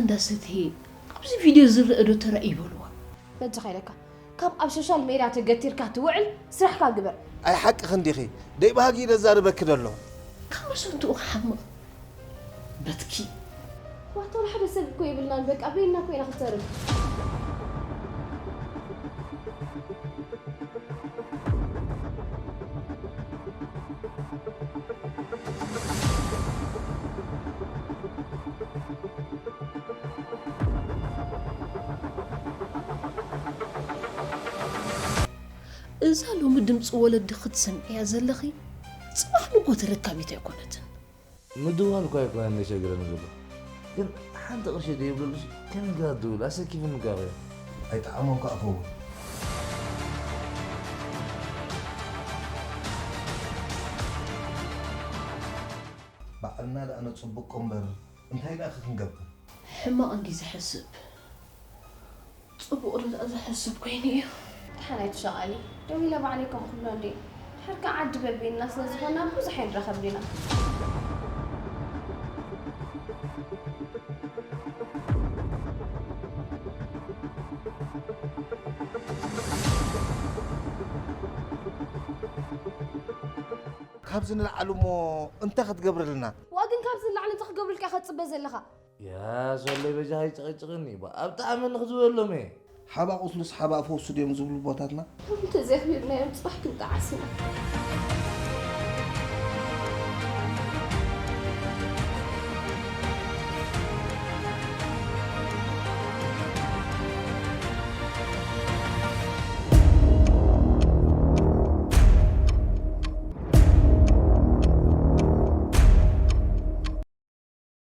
እንዳሰትየ ኣብዚ ቪድዮ ዝረአ ዶ ተራእዩ በልዋ። በጃኻ ኢለካ፣ ካብ ኣብ ሶሻል ሜድያ ተገቲርካ ትውዕል ስራሕካ ግበር። ኣይ ሓቅኺ እንዲኺ፣ ደይ ባህጊ ነዛርበኪ ደሎ። ካብ መሰንትኡ ክሓምቕ በትኪ። ዋታ ወላ ሓደ ሰብ እኮ የብልናን፣ በቃ በይና ኮይና ክትተርፍ። እዛ ሎሚ ድምፂ ወለዲ ክትሰምዕያ ዘለኺ ፅባሕ ንጎ ተረካቢት ኣይኮነትን። ምድዋል እኳ ኣይኮነን ዘሸግረኒ ዘሎ፣ ግን ሓንቲ ቅርሺ ደይብለሉሲ ከመይ ገይራ ትድውል? ኣሰኪፍኒ እኳ ኮይኑ። ኣይጠዓሞም ከኣ ክኸውን። ባዕልና ደኣ ነጽብቆ እምበር እንታይ ደኣ ክንገብር? ሕማቕ እንዲ ዝሕስብ፣ ጽቡቕ ዶ ደኣ ዝሕስብ ኮይኑ እዩ። ደሓን ኣይትሻቐሊ። ደው ኢለ ባዕለይ ከምኡ ክብሎ እንዴ። ድሕር ከኣ ዓዲ በበይንና ስለ ዝኾና ብዙሕ ኣይንራኸብ ዲና። ካብዚ ንላዕሊ እሞ እንታይ ክትገብርልና? ዋእ ግን ካብዚ ንላዕሊ እንታይ ክገብርልካ ኢኻ ትጽበ ዘለኻ? ያ ሶለይ በጃኻ ኣይጨቕጭቕኒ። ባ-፣ ኣብ ጣዕሚ ንኽዝበሎም እየ። ሓባ ቁስሉስ ሓባ ፈውሱ ድዮም ዝብሉ ኣቦታትና? እንተዘይኣኽቢርናዮም ጽባሕ ክንጠዓስ ኢና።